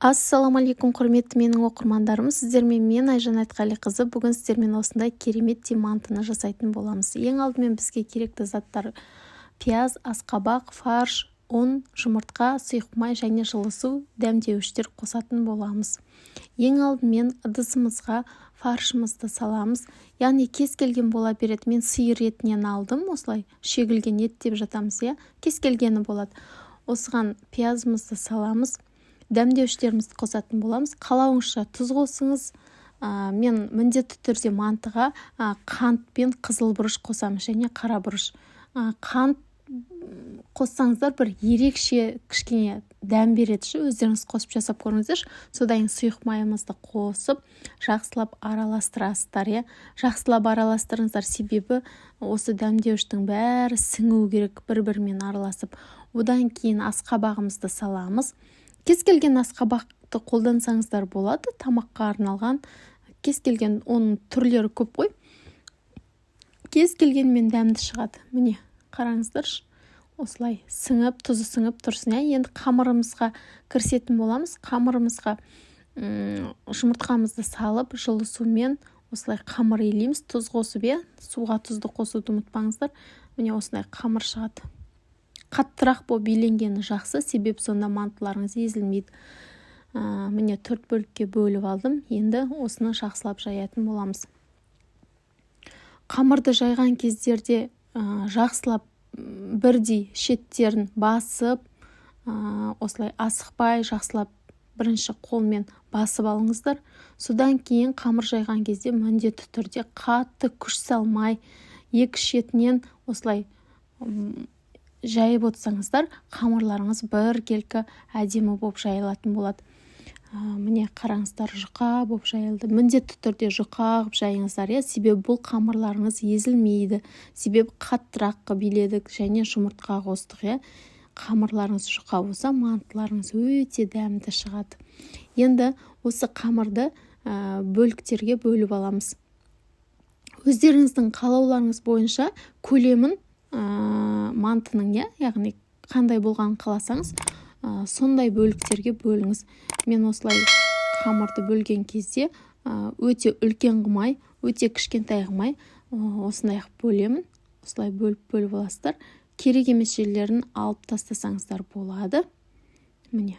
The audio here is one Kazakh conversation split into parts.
Ассалаумағалейкум, құрметті менің оқырмандарым! Сіздермен мен, Айжан Айтқалиқызы. Бүгін сіздермен осындай кереметтей мантыны жасайтын боламыз. Ең алдымен бізге керекті заттар: пияз, асқабақ, фарш, ұн, жұмыртқа, сұйық май және жылы су, дәмдеуіштер қосатын боламыз. Ең алдымен ыдысымызға фаршымызды саламыз, яғни кез келген бола береді. Мен сиыр етінен алдым, осылай шегілген ет деп жатамыз, иә, кез келгені болады. Осыған пиязымызды саламыз, дәмдеуіштерімізді қосатын боламыз. Қалауыңызша тұз қосыңыз. Мен міндетті түрде мантыға қант пен қызыл бұрыш қосамын және қара бұрыш. Қант қоссаңыздар, бір ерекше кішкене дәм береді ше, өздеріңіз қосып жасап көріңіздерші. Содан кейін сұйық майымызды қосып, жақсылап араластырасыздар, иә. Жақсылап араластырыңыздар, себебі осы дәмдеуіштің бәрі сіңу керек бір бірімен араласып. Одан кейін асқабағымызды саламыз. Кез келген асқабақты қолдансаңыздар болады, тамаққа арналған кез келген, оның түрлері көп қой, кез келгенмен дәмді шығады. Міне, қараңыздаршы, осылай сіңіп, тұзы сіңіп тұрсын, иә. Енді қамырымызға кірісетін боламыз. Қамырымызға жұмыртқамызды салып, жылы сумен осылай қамыр илейміз, тұз қосып, иә. Суға тұзды қосуды ұмытпаңыздар. Міне, осындай қамыр шығады. Қаттырақ болып иленгені жақсы, себебі сонда мантыларыңыз езілмейді. Міне, төрт бөлікке бөліп алдым. Енді осыны жақсылап жаятын боламыз. Қамырды жайған кездерде жақсылап бірдей шеттерін басып, осылай асықпай, жақсылап бірінші қолмен басып алыңыздар. Содан кейін қамыр жайған кезде міндетті түрде қатты күш салмай, екі шетінен осылай жайып отырсаңыздар, қамырларыңыз біркелкі әдемі болып жайылатын болады. Міне, қараңыздар, жұқа болып жайылды. Міндетті түрде жұқа қылып жайыңыздар, иә, себебі бұл қамырларыңыз езілмейді, себебі қаттырақ қылып иледік және жұмыртқа қостық, иә. Қамырларыңыз жұқа болса, мантыларыңыз өте дәмді шығады. Енді осы қамырды бөліктерге бөліп аламыз. Өздеріңіздің қалауларыңыз бойынша көлемін мантының, иә, яғни қандай болғанын қаласаңыз, сондай бөліктерге бөліңіз. Мен осылай қамырды бөлген кезде өте үлкен қылмай, өте кішкентай қылмай, осындай қылып бөлемін. Осылай бөліп бөліп аласыздар, керек емес жерлерін алып тастасаңыздар болады. Міне,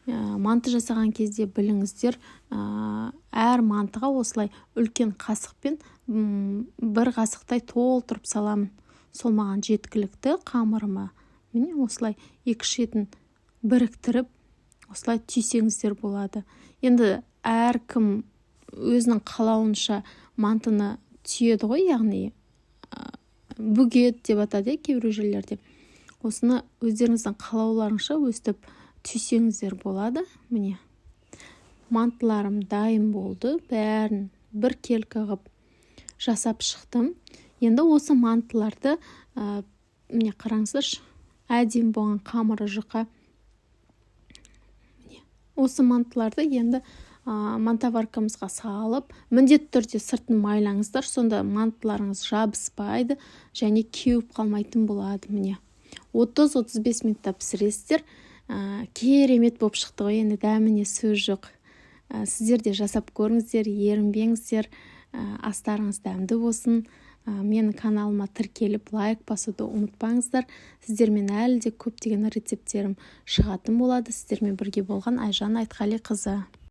манты жасаған кезде біліңіздер, әр мантыға осылай үлкен қасықпен бір қасықтай толтырып саламын, сол маған жеткілікті қамырыма. Міне, осылай екі шетін біріктіріп, осылай түйсеңіздер болады. Енді әркім өзінің қалауынша мантыны түйеді ғой, яғни бүгет деп атады, иә, кейбір жерлерде. Осыны өздеріңіздің қалауларыңызша өстіп түйсеңіздер болады. Міне, мантыларым дайын болды, бәрін біркелкі қылып жасап шықтым. Енді осы мантыларды, міне, қараңыздаршы, әдемі болған, қамыры жұқа. Міне, осы мантыларды енді мантоваркамызға салып, міндетті түрде сыртын майлаңыздар, сонда мантыларыңыз жабыспайды және кеуіп қалмайтын болады. Міне, 30-35 минутта пісіресіздер. Керемет болып шықты ғой, енді дәміне сөз жоқ. Сіздер де жасап көріңіздер, ерінбеңіздер. Астарыңыз дәмді болсын! Менің каналыма тіркеліп, лайк басуды ұмытпаңыздар. Сіздермен әлі де көптеген рецепттерім шығатын болады. Сіздермен бірге болған Айжан Айтқалиқызы.